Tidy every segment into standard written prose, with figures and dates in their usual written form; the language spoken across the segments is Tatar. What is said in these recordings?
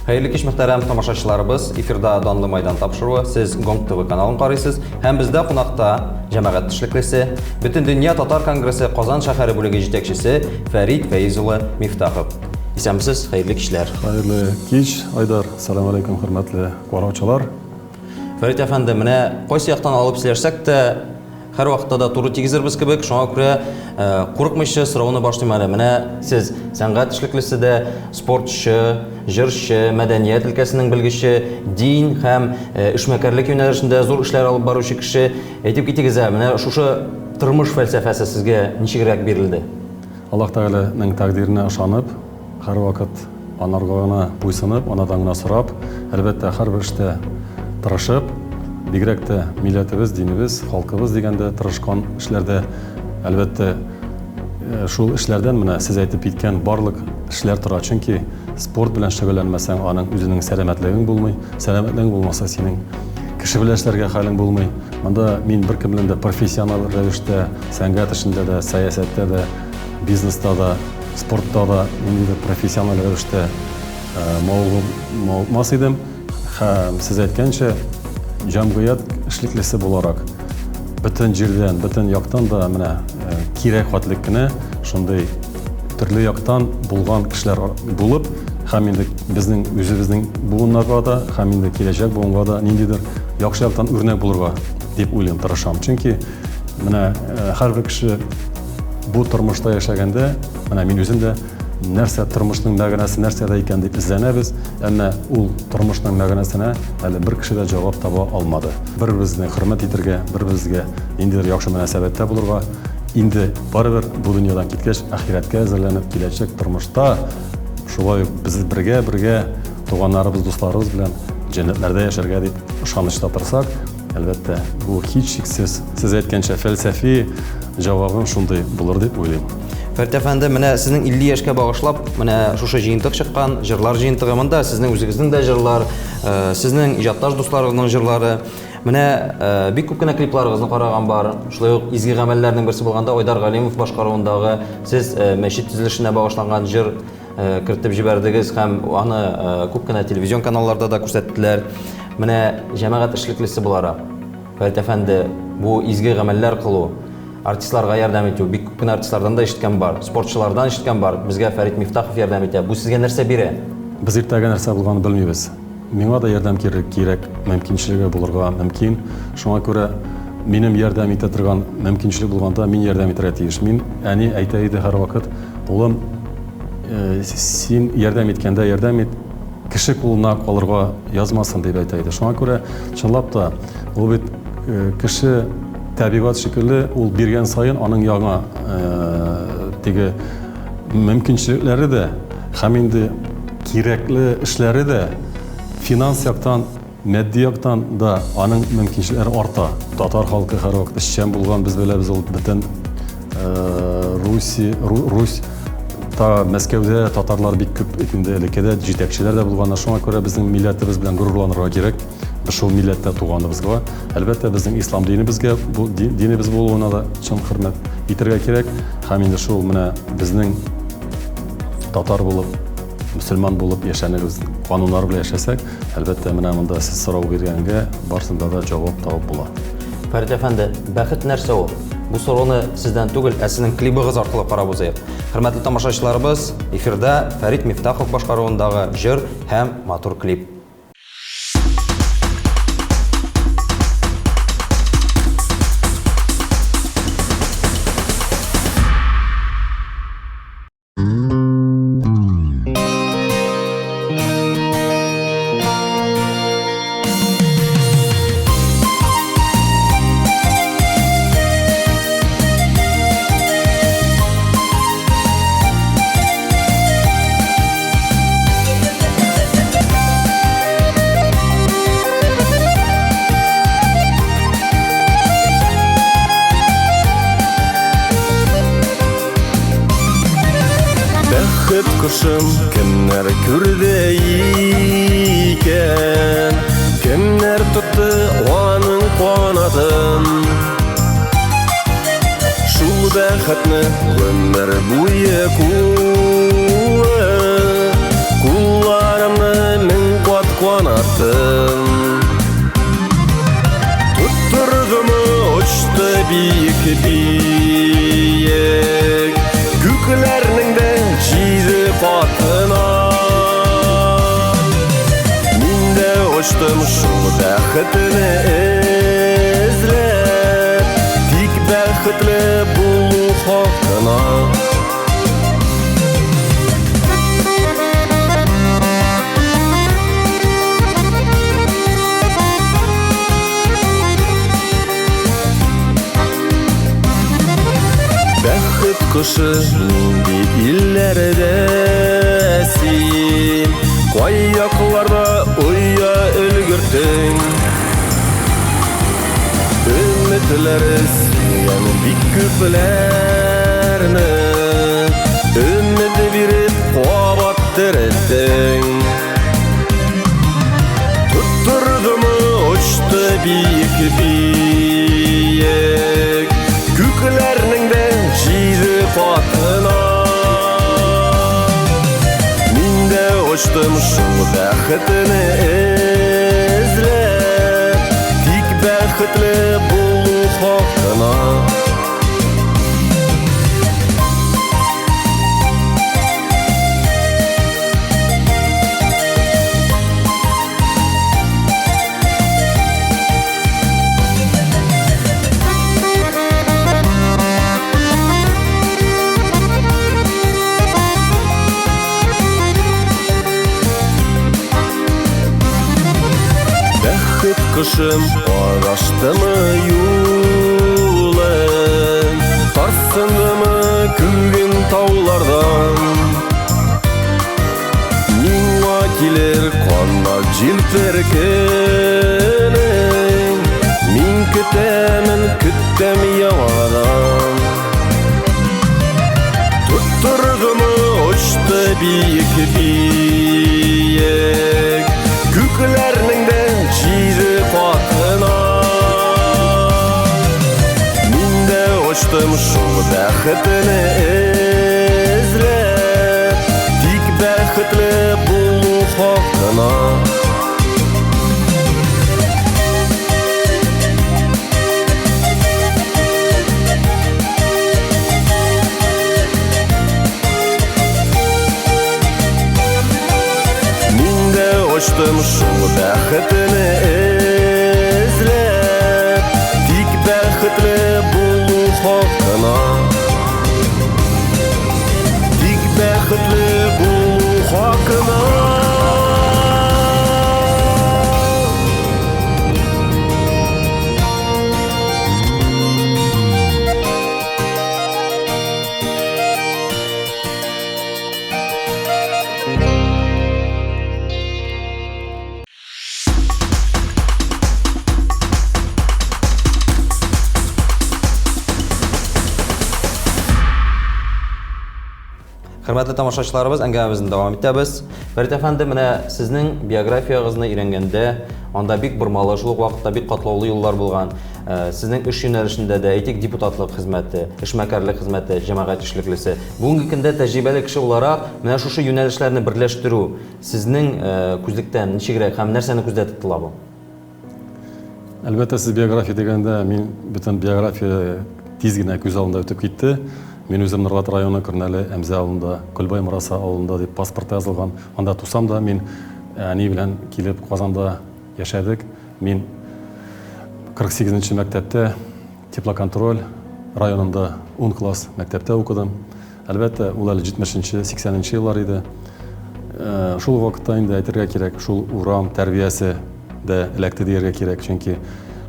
Хәерле кич, мөхтәрәм тамашачыларыбыз. Эфирда Данлы Майдан тапшыруы. Сез Гонг ТВ каналын карыйсыз. Һәм бездә кунакта җәмәгать эшлеклесе, Бөтендөнья татар конгрессы Казан шәһәре бүлеге җитәкчесе Фәрит Фәиз улы Мифтахов. Исәнмесез, хәерле кичләр. Хәерле кич, Айдар. Сәлам алейкум, хөрмәтле караучылар. Фәрит әфәнде, менә кайсы яктан алып сөйләшсәк тә, һәрвакытта да туры тигезербез кебек, шуңа күрә курыкмыйча сорауны башлыйм әле. Менә сез сәнгать эшлеклесе дә, спортчы, җырчы, мәдәният өлкәсенең белгече, дин һәм эшмәкәрлек юнәлешендә зур эшләр алып баручы кеше. Әйтеп китегез ә, менә шушы тормыш фәлсәфәсе сезгә ничегрәк бирелде? Аллаһ Тәгаләнең тәкъдиренә ышанып, һәрвакыт анарга гына буйсынып, анадан гына сорап, әлбәттә, һәрбер эштә тырышып, бигрәк тә милләтебез, динебез, халкыбыз дигәндә тырышкан эшләрдә, әлбәттә, шул эшләрдән менә сез әйтеп киткән барлык эшләр тора. Чөнки спорт белән шөгыльләнмәсәң, аның үзенең сәламәтлегең булмый. Сәламәтлегең булмаса, синең кеше белән эшләргә хәлең булмый. Монда мин беркем белән дә профессиональ рәвештә, сәнгать эшендә дә, сәясәттә дә, бизнеста да, спортта да ниндидер профессиональ рәвештә мавыкмас идем. Һәм сез әйткәнчә, җәмгыять эшлеклесе буларак, бөтен җирдән, бөтен яктан да менә кирәк хәтлек кенә шундый төрле яктан булган кешеләр булып, һәм инде безнең үзебезнең буыннарга да, һәм инде киләчәк буынга да ниндидер яхшы яктан үрнәк булырга дип уйлыйм, тырышам. Чөнки менә һәрбер кеше бу тормышта яшәгәндә, менә мин үзем дә нәрсә тормышның мәгънәсе нәрсәдә икән дип эзләнәбез, әмма ул тормышның мәгънәсенә әле бер кеше дә җавап таба алмады. Бер-беребезне хөрмәт итәргә, бер-беребезгә ниндидер яхшы мөнәсәбәттә булырга, инде барыбер бу дөньядан киткәч, ахирәткә әзерләнеп, киләчәк тормышта шулай ук без бергә-бергә туганнарыбыз, дусларыбыз белән җәннәтләрдә яшәргә дип ышанычта торсак, Әлбәттә, бу һичшиксез, сез әйткәнчә, фәлсәфи җавабым шундый булыр дип уйлыйм. Фәрит әфәнде, менә сезнең 50 яшькә багышлап, менә шушы җыентык чыккан, җырлар җыентыгы. Монда сезнең үзегезнең дә җырлар, сезнең иҗатташ дусларыгызның җырлары. Менә бик күп кенә клипларыгызны караган бар. Шулай ук изге гамәлләрнең берсе булганда Айдар Галимов башкаруындагы сез мәчет төзелешенә багышланган җыр кертеп җибәрдегез һәм аны күп кенә телевизион каналларда да күрсәттеләр. Менә җәмәгать эшлеклесе буларак, Фәрит әфәнде, бу изге гамәлләр кылу, артистларга ярдәм итү, бик күп кенә артистлардан да ишеткән бар, спортчылардан ишеткән бар, безгә Фәрит Мифтахов ярдәм итә. Бу сезгә нәрсә бирә? Без иртәгә нәрсә булганын белмибез. Миңа да ярдәм кирәк, мөмкинчелеге булырга мөмкин. Шуңа күрә минем ярдәм итә торган мөмкинчелек булганда, мин ярдәм итәргә тиеш. Мин, әни әйтә иде һәрвакыт, улым, син ярдәм иткәндә ярдәм ит, кеше кулына калырга язмасын, дип әйтә иде. Шуңа күрә, чынлап та, ул бит кеше табигать шикелле, ул биргән саен аның яңа теге мөмкинчелекләре дә һәм инде кирәкле эшләре дә финанс яктан, матди яктан да аның мөмкинчелекләре арта. Татар халкы һәрвакыт эшчән булган, без беләбез, ул бөтен Руси, Русь та Мәскәүдә татарлар бик күп инде элекке дә җитәкчеләр дә булганнар. Шуңа күрә безнең милләтебез белән горурланырга кирәк. Без шул милләттә туганыбызга, әлбәттә, безнең ислам динебезгә, бу динебез булуына да чын хөрмәт итәргә кирәк. Һәм инде шул менә безнең татар булып, мөселман булып яшәнебез, кануннар белән яшәсәк, әлбәттә, менә монда сез сорау биргәнгә барсында да җавап табып була. Фәрит әфәнде, бәхет нәрсә ул? Бу сорауны сездән түгел, ә сезнең клибыгыз аркылы карап узыйк. Хөрмәтле тамашачыларыбыз, эфирда Фәрит Мифтахов башкаруындагы җыр һәм матур клип. Бәхет кошын кемнәр күрде икән? Кемнәр тотты аның канатын? Шул бәхетне гомер буе куып, кулларымны мең канатын. Тоттырдымы очты биек биек Күкләрнең дә җиде катына. Мин дә очтым шул бәхетне эзләп, Тик бәхетле булу хакына. Бәхет кошы, нинди илләрдә син? Кай якларда оя өлгердең? Өметләр сөйгән бик күпләрне Өмет биреп кабат терелттең. Тоттырдымы очты биек биек Күкләрнең дә җиде катына. Мин дә очтым шул бәхетне эзләп, Тик бәхетле булу хакына. Бәхет кошым, адаштымы юлың, Тарсындымы күген таулардан? Миңа килер канат җилпер көнең, Мин көтәмен, көтәм яңадан. Тоттырдымы очты биек биек Күкләрнең дә җиде катына. Мин дә очтым шул бәхетне эзләп, Тик бәхетле булу хакына. Мин дә очтым шул бәхетне эзләп, Тик бәхетле булу хакына. Тик бәхетле булу хакына. Хөрмәтле тамашачыларыбыз, әңгәмәбезне дәвам итәбез. Фәрит әфәнде, менә сезнең биографиягызны өйрәнгәндә, анда бик бормалы, шул ук вакытта бик катлаулы юллар булган. Сезнең эш юнәлешендә дә, әйтик, депутатлык хезмәте, эшмәкәрлек хезмәте, җәмәгать эшлеклесе. Бүгенге көндә тәҗрибәле кеше буларак, менә шушы юнәлешләрне берләштерү сезнең күзлектән ничегрәк һәм нәрсәне күздә тотыла бу? Әлбәттә, сез биография дигәндә, мин бөтен биография тиз генә күз алдында үтеп китте. Мин үзем Нурлат районы Көрнәле Әмзә авылында, Көлбай Мораса авылында дип паспортта язылган. Анда тусам да, мин әни белән килеп Казанда яшәдек. Мин 48 нче мәктәптә теплоконтроль районында 10 класс мәктәптә укыдым. Әлбәттә, ул әле 70-нче, 80-нче еллар иде. Шул вакытта инде әйтергә кирәк, шул урам тәрбиясе дә эләкте дияргә кирәк, чөнки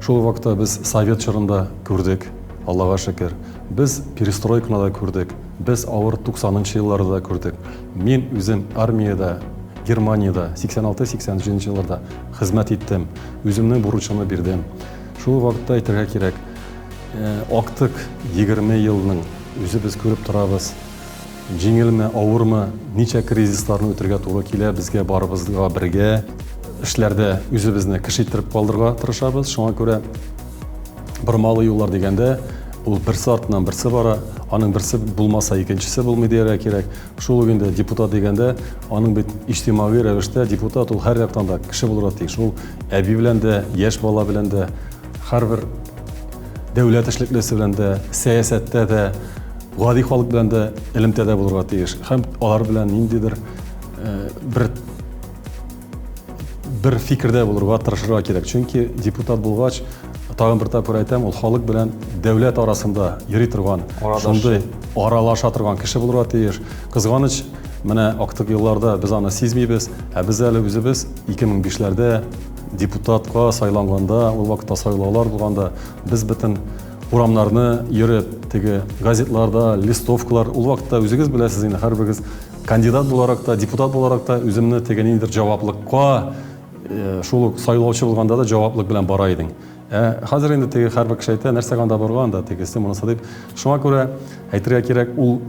шул вакытта без совет чорында күрдек, Аллага шөкер. Без перестройканы да күрдек, без авыр 90-нчы елларда да күрдек. Мин үзем армиядә, Германиядә 86-87 елларда хезмәт иттем, үземнең бурычымны бирдем. Шул вакытта әйтергә кирәк, актык 20 елның үзебез күреп торабыз. Җиңелме, авырмы, ничә кризисларны үтергә туры килә безгә барыбызга бергә. Эшләрдә үзебезне кеше иттереп калдырырга тырышабыз. Шуңа күрә бормалы юллар дигәндә, ул берсе артыннан берсе бара. Аның берсе булмаса, икенчесе булмый дияргә кирәк. Шул ук инде депутат дигәндә, аның бит иҗтимагый рәвештә депутат ул һәр яктан да кеше булырга тиеш. Ул әби белән дә, яшь бала белән дә, һәрбер дәүләт эшлеклесе белән дә, сәясәттә дә, гади халык белән дә элемтәдә булырга тиеш. Һәм алар белән ниндидер э, бер бер фикердә булырга тырышырга кирәк. Чөнки депутат булгач, тагын бер тапкыр әйтәм, ул халык белән дәүләт арасында йөри торган, шундый аралаша торган кеше булырга тиеш. Кызганыч, менә актык елларда без аны сизмибез, ә без әле үзебез 2005-ләрдә депутатка сайланганда, ул вакытта сайлаулар булганда, без бөтен урамнарны йөреп, теге газетларда, листовкалар, ул вакытта үзегез беләсез инде, һәрберегез кандидат буларак та, депутат буларак та үземне теге ниндидер җаваплыкка, э, шул ук сайлаучы булганда да җаваплык белән бара идең. Ә хәзер инде теге һәрбер кеше әйтә, нәрсәгә анда барган да, тегесе, монысы дип. Шуңа күрә әйтергә кирәк, ул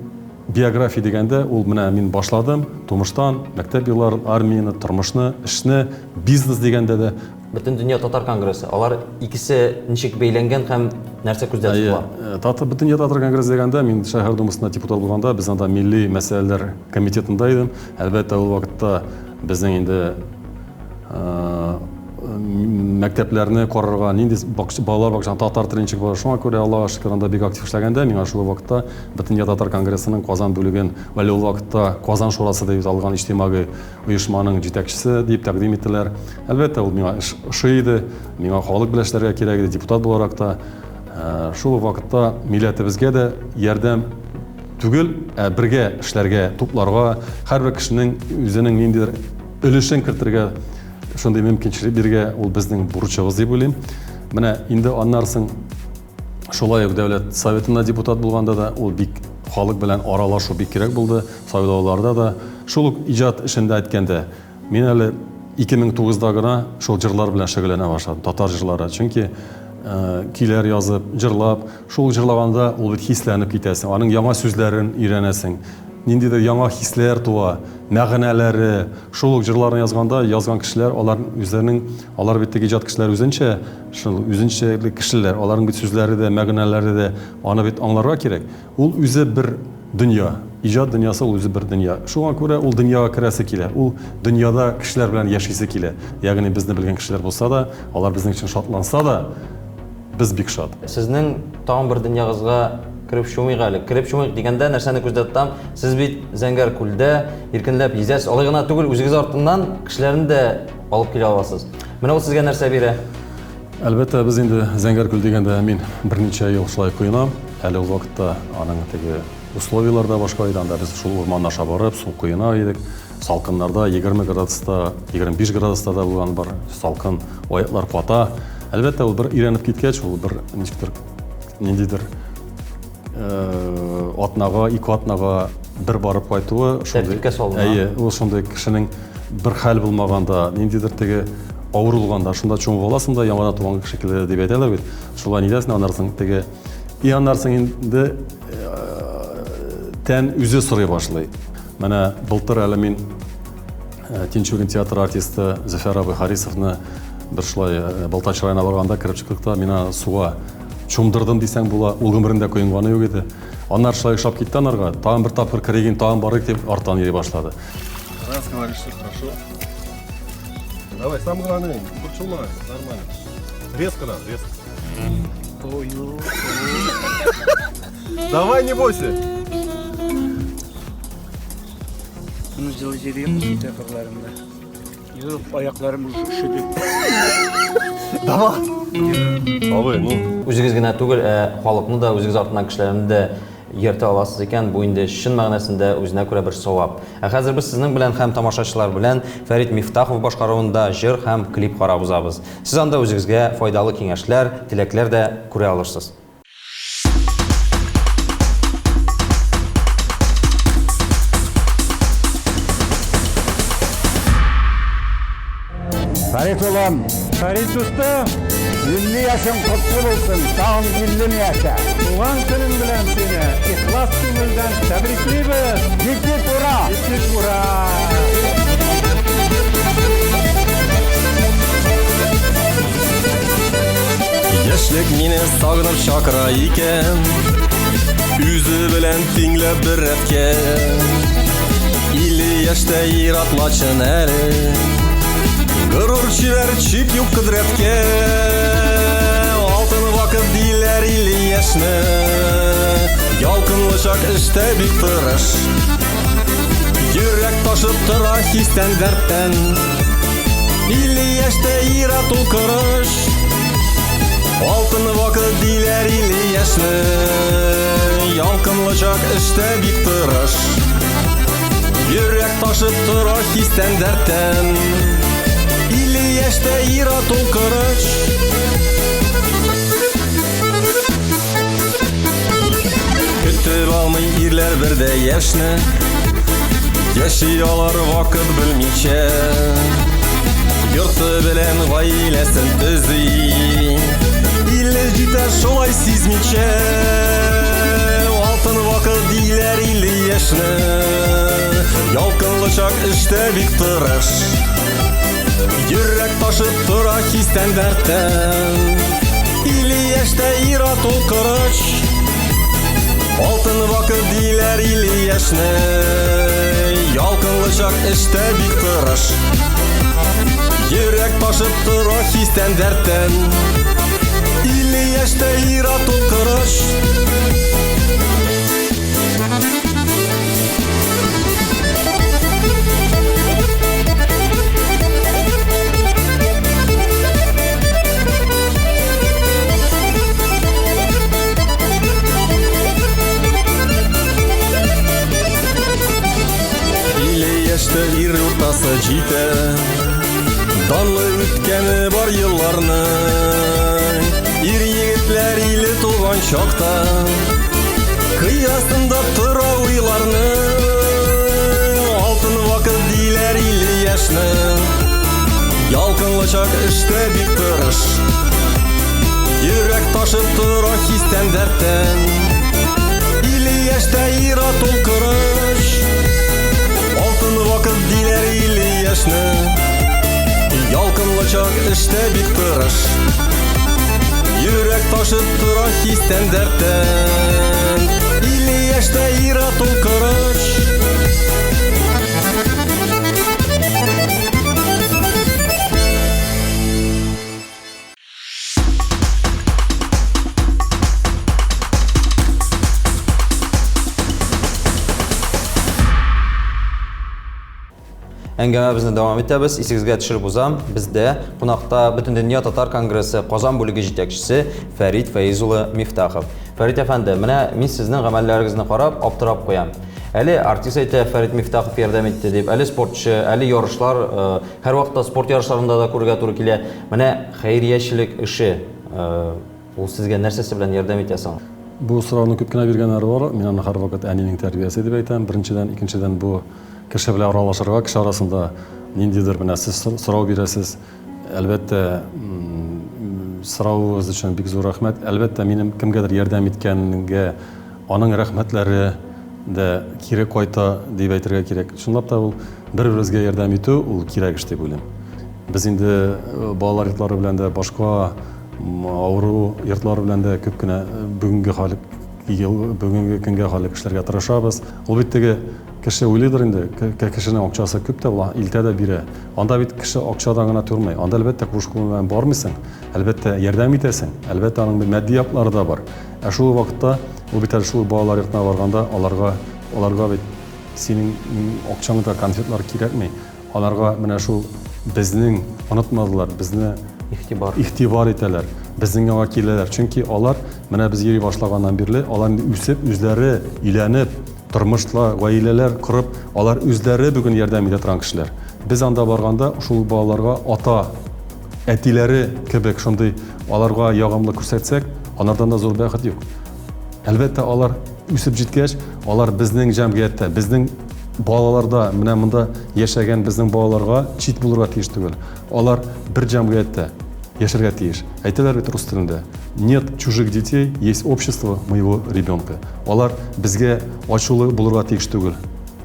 биография дигәндә, ул менә мин башладым, тумыштан, мәктәп елларын, армияне, тормышны, эшне, бизнес дигәндә дә. Бөтендөнья татар конгрессы. Алар икесе ничек бәйләнгән һәм нәрсә күздә тотыла? Әйе, Татар Бөтендөнья татар конгрессы дигәндә, мин шәһәр думасында депутат булганда, без анда милли мәсьәләләр комитетында идем. Әлбәттә, ул вакытта безнең инде мәктәпләрне карарга, нинди балалар бакчасында татар теле ничек бара. Шуңа күрә, Аллага шөкер, анда бик актив эшләгәндә, миңа шул вакытта Бөтендөнья татар конгрессының Казан бүлеген, әле ул вакытта Казан шурасы дип аталган иҗтимагый оешманың җитәкчесе дип тәкъдим иттеләр. Әлбәттә, ул миңа эш ошый иде, миңа халык белән эшләргә кирәк иде, депутат буларак та. Э, шул ук вакытта милләтебезгә дә ярдәм түгел, ә бергә эшләргә, тупларга, һәрбер кешенең үзенең ниндидер өлешен кертергә шундый мөмкинчелек бирергә ул безнең бурычыбыз дип уйлыйм. Менә инде аннан соң Шулай ук Дәүләт Советында депутат булганда да ул бик халык белән аралашу бик кирәк булды, сайлауларда да. Шул ук иҗат эшендә әйткәндә, мин әле 2009-да гына шул җырлар белән шөгыльләнә башладым, татар җырлары. Чөнки көйләр язып, җырлап, шул җырлаганда ул бит хисләнеп китәсең, аның яңа сүзләрен өйрәнәсең, ниндидер яңа хисләр туа, мәгънәләре. Шул ук җырларны язганда, язган кешеләр, алар үзләренең, алар бит теге иҗат кешеләре үзенчә, Шул үзенчәлекле кешеләр, аларның бит сүзләре дә, мәгънәләре дә, аны бит аңларга кирәк. Ул үзе бер дөнья. Иҗат дөньясы ул үзе бер дөнья. Шуңа күрә ул дөньяга керәсе килә. Ул дөньяда кешеләр белән яшисе килә. Ягъни безне белгән кешеләр булса да, алар безнең өчен шатланса да, без бик шат. Сезнең тагын бер дөньягызга кереп чумыйк әле. Кереп чумыйк дигәндә нәрсәне күздә тотам? Сез бит Зәңгәр күлдә иркенләп йөзәсез. Алай гына түгел, үзегез артыннан кешеләрне дә алып килә аласыз. Менә ул сезгә нәрсә бирә? Әлбәттә, без инде Зәңгәр күл дигәндә мин берничә ел шулай коенам. Әле ул вакытта аның теге условияләр дә башка иде. Анда без шул урман аша барып, су коена идек. Салкыннарда 20 градуста, 25 градуста да булган бар. Салкын, аяклар ката. Әлбәттә, ул бер өйрәнеп киткәч, ул бер ничектер ниндидер Э, атнага, ике атнага бер барып кайтуы шундый. Тәртипкә салына. Әйе, ул шундый кешенең бер хәл булмаганда, ниндидер теге авыр булганда, шунда чумып аласың да яңадан туган кеше килә дип әйтәләр бит. Шулай нидәсең, аннан соң теге и аннан соң инде э, тән үзе сорый башлый. Менә былтыр әле мин Э, Тинчурин театры артисты Зөфәр абый Харисовны бер шулай э, Балтач районына барганда кереп чыктык та, мина суга чумдырдым дисәң була, ул гомерендә коенганы юк иде. Аннары шулай ошап китте анарга, тагын бер тапкыр керегин, тагын барыйк дип арттан йөри башлады. Раз говоришь, что хорошо. Давай, самое главное, борчылма, нормально. Резко надо, резко. Давай, не бойся. Моны җылы җире юк китә кырларында. Юк, аякларым уже өшеде. Давай. Абый, ну. Үзегез генә түгел, ә халыкны да, үзегез артыннан кешеләрне дә йөртә аласыз икән, бу инде чын мәгънәсендә үзенә күрә бер савап. Ә хәзер без сезнең белән һәм тамашачылар белән Фәрит Мифтахов башкаруында җыр һәм клип карап узабыз. Сез анда үзегезгә файдалы киңәшләр, теләкләр дә күрә алырсыз. Фәрит улым! Фәрит дустым! 50 яшең котлы булсын, тагын 50 не яшә! Туган көнең белән сине ихлас күңелдән тәбриклибез! Хип-хип ура! Хип-хип ура! Яшьлек мине сагынып чакыра икән. Үзе белән тиңләп бер рәткә. 50 яшьтә ир-ат лачын әле. Горур чибәр чик юк кодрәткә. Алтын вакыт диләр 50 яшьне. Ялкынлы чак эштә бик тырыш. Йөрәк ташып тора хистән дәрттән. 50 яшьтә ир-ат ул корыч. Алтын вакыт диләр 50 яшьне. Ялкынлы чак эштә бик тырыш. Йөрәк ташып тора хистән дәрттән. 50 яшьтә ир-ат ул корыч. Көтеп алмый ирләр бер дә яшьне. Яши алар вакыт белмичә. Йорты белән гаиләсен төзи. 50 җитә шулай сизмичә. Алтын вакыт диләр 50 яшьне. Ялкынлы чак эштә бик тырыш. Йөрәк ташып тора хистән дәрттән. 50 яшьтә ир-ат ул корыч. Алтын вакыт диләр 50 яшьне. Ялкынлы чак эштә бик тырыш. Йөрәк ташып тора хистән дәрттән. 50 яшьтә ир-ат ул корыч. 50 яшьтә ир уртасы җитә. Данлы үткәне бар елларны. Ир егетләр иле тулган чакта. Кый астында тора уйларны. Алтын вакыт диләр 50 яшьне. Ялкынлы чак эштә бик тырыш. Йөрәк ташып тора хистән дәрттән. 50 яшьтә ир-ат ул корыч. Алтын вакыт диләр 50 яшьне. Ялкынлы чак эштә бик тырыш. Йөрәк ташып тора хистән дәрттән. 50 яшьтә ир-ат ул корыч. Әңгәмәбезне дәвам итәбез. Исегезгә төшереп узам, бездә кунакта Бөтендөнья татар конгрессы Казан бүлеге җитәкчесе Фәрит Фәиз улы Мифтахов. Фәрит әфәнде, менә мин сезнең гамәлләрегезне карап аптырап куям. Әле артист әйтә, Фәрит Мифтахов ярдәм итте дип, әле спортчы, әле ярышлар, һәрвакытта спорт ярышларында да күрергә туры килә. Менә хәйриячелек эше, ул сезгә нәрсәсе белән ярдәм итә соң? Бу сорауны күп кенә биргәннәр бар. Мин аны һәрвакыт әнинең тәрбиясе дип әйтәм. Беренчедән, икенчедән, бу кеше белән аралашырга, кеше арасында ниндидер менә сез сорау бирәсез. Әлбәттә, соравыгыз өчен бик зур рәхмәт. Әлбәттә, минем кемгәдер ярдәм иткәнгә аның рәхмәтләре дә кире кайта дип әйтергә кирәк. Чынлап та ул бер-беребезгә ярдәм итү ул кирәк эш дип уйлыйм. Без инде балалар йортлары белән дә, башка авыру йортлары белән дә күп кенә бүгенге хәл, бүгенге көнгә хәл эшләргә тырышабыз. Ул бит теге кеше уйлыйдыр инде, кешенең акчасы күп тә була, илтә дә бирә. Анда бит кеше акчадан гына тормый. Анда әлбәттә куш кулы белән бармыйсың, әлбәттә ярдәм итәсең, әлбәттә аның бит матди яклары да бар. Ә шул вакытта ул бит әле шул балалар йортына барганда аларга бит синең акчаң да конфетлар кирәкми. Аларга менә шул безнең онытмадылар, безне Игътибар. игътибар итәләр, безнең янга киләләр. Чөнки алар менә без йөри башлаганнан бирле, алар инде үсеп, үзләре өйләнеп, тормышла гаиләләр корып, алар үзләре бүген ярдәм итә торган кешеләр. Без анда барганда шул балаларга ата, әтиләре кебек шундый аларга ягымлы күрсәтсәк, анардан да зур бәхет юк. Әлбәттә, алар үсеп җиткәч, алар безнең җәмгыятьтә, безнең балаларда, менә монда яшәгән безнең балаларга чит булырга тиеш түгел. Алар бер җәмгыятьтә яшәргә тиеш. Әйтәләр бит рус телендә: нет чужих детей, есть общество моего ребенка. Алар безгә ачулы булырга тиеш түгел.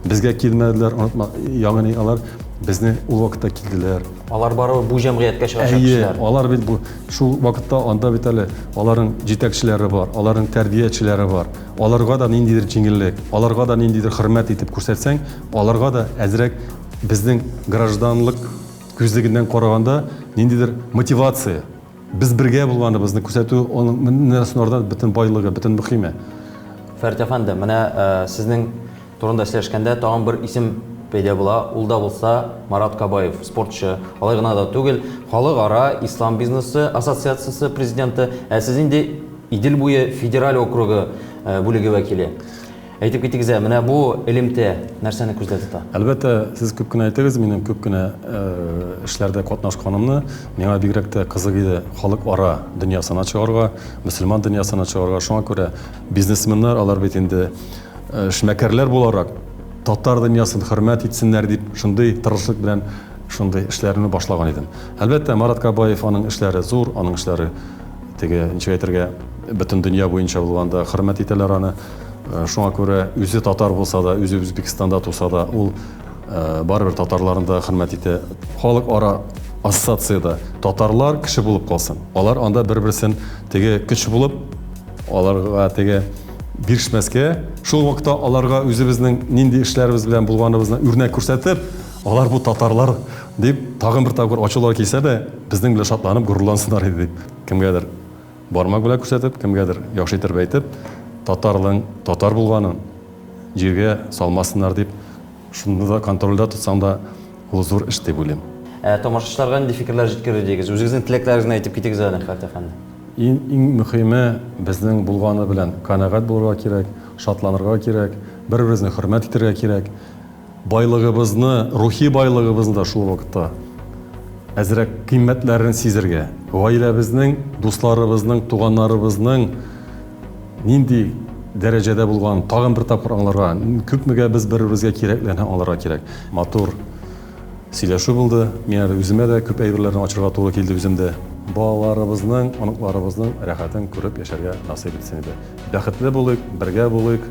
Безгә килмәделәр, онытма, ягъни алар Безне ул вакытта килделәр. Алар барыбер бу җәмгыятькә чыгачак Әйе, кешеләр. алар бит бу шул вакытта анда бит әле аларның җитәкчеләре бар, аларның тәрбиячеләре бар. Аларга да ниндидер җиңеллек, аларга да ниндидер хөрмәт итеп күрсәтсәң, аларга да әзрәк безнең гражданлык күзлегеннән караганда ниндидер мотивация, без бергә булганыбызны күрсәтү аның менә шунардан бөтен байлыгы, бөтен мөхиме. Фәрит әфәнде, менә сезнең турында сөйләшкәндә тагын бер исем пәйда була, ул да булса Марат Кабаев, спортчы. Алай гына да түгел, Халыкара ислам бизнесы ассоциациясе президенты, ә сез инде Идел буе федераль округы бүлеге вәкиле. Әйтеп китегез ә, менә бу элемтә нәрсәне күздә тота? Әлбәттә, сез күп кенә әйттегез, минем күп кенә эшләрдә катнашканымны. Миңа бигрәк тә кызык иде халыкара дөньясына чыгарга, мөселман дөньясына чыгарга. Шуңа күрә бизнесменнар, алар бит инде эшмәкәрләр буларак, татар дөньясын хөрмәт итсеннәр дип, шундый тырышлык белән шундый эшләрне башлаган идем. Әлбәттә, Марат Кабаев, аның эшләре зур, аның эшләре теге, ничек әйтергә, бөтен дөнья буенча булганда хөрмәт итәләр аны. Шуңа күрә үзе татар булса да, үзе Үзбекстанда туса да, ул барыбер татарларны да хөрмәт итә. Халыкара ассоциациядә татарлар кеше булып калсын. Алар анда бер-берсен теге көч булып, аларга теге бирешмәскә, шул вакытта аларга үзебезнең нинди эшләребез белән булганыбызны үрнәк күрсәтеп, алар бу татарлар дип тагын бер тапкыр ачулары килсә дә, безнең белән шатланып горурлансыннар иде дип. Кемгәдер бармак белән күрсәтеп, кемгәдер яхшы итеп әйтеп, татарлың татар булганын җиргә салмасыннар дип, шуны да контрольдә тотсаң да, ул зур эш дип уйлыйм. Ә тамашачыларга нинди фикерләр җиткерер идегез? Үзегезнең теләкләрегезне әйтеп китегез әле, Фәрит әфәнде. Иң, иң мөхиме, безнең булганы белән канәгать булырга кирәк, шатланырга кирәк, бер-беребезне хөрмәт итәргә кирәк. Байлыгыбызны, рухи байлыгыбызны да шул вакытта әзрәк кыйммәтләрен сизергә, гаиләбезнең, дусларыбызның, туганнарыбызның нинди дәрәҗәдә булганын тагын бер тапкыр аңларга, күпмегә без бер-беребезгә кирәкләрне аңларга кирәк. Матур сөйләшү булды. Мин әле үземә дә күп әйберләрне ачырга туры килде үземдә. Балаларыбызның, оныкларыбызның рәхәтен күреп яшәргә насыйп итсен иде. Бәхетле булыйк, бергә булыйк.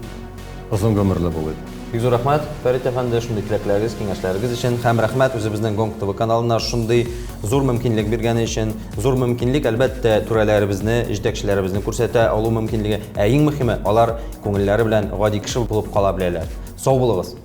Озын гомерле булыйк. Бик зур рәхмәт, Фәрит әфәнде, шундый теләкләрегез, киңәшләрегез өчен һәм рәхмәт үзебезнең Гонг ТВ каналына шундый зур мөмкинлек биргәне өчен. Зур мөмкинлек, әлбәттә, түрәләребезне, җитәкчеләребезне күрсәтә алу мөмкинлеге. Ә иң мөһиме, алар күңелләре белән гади кеше булып кала беләләр. Сау булыгыз!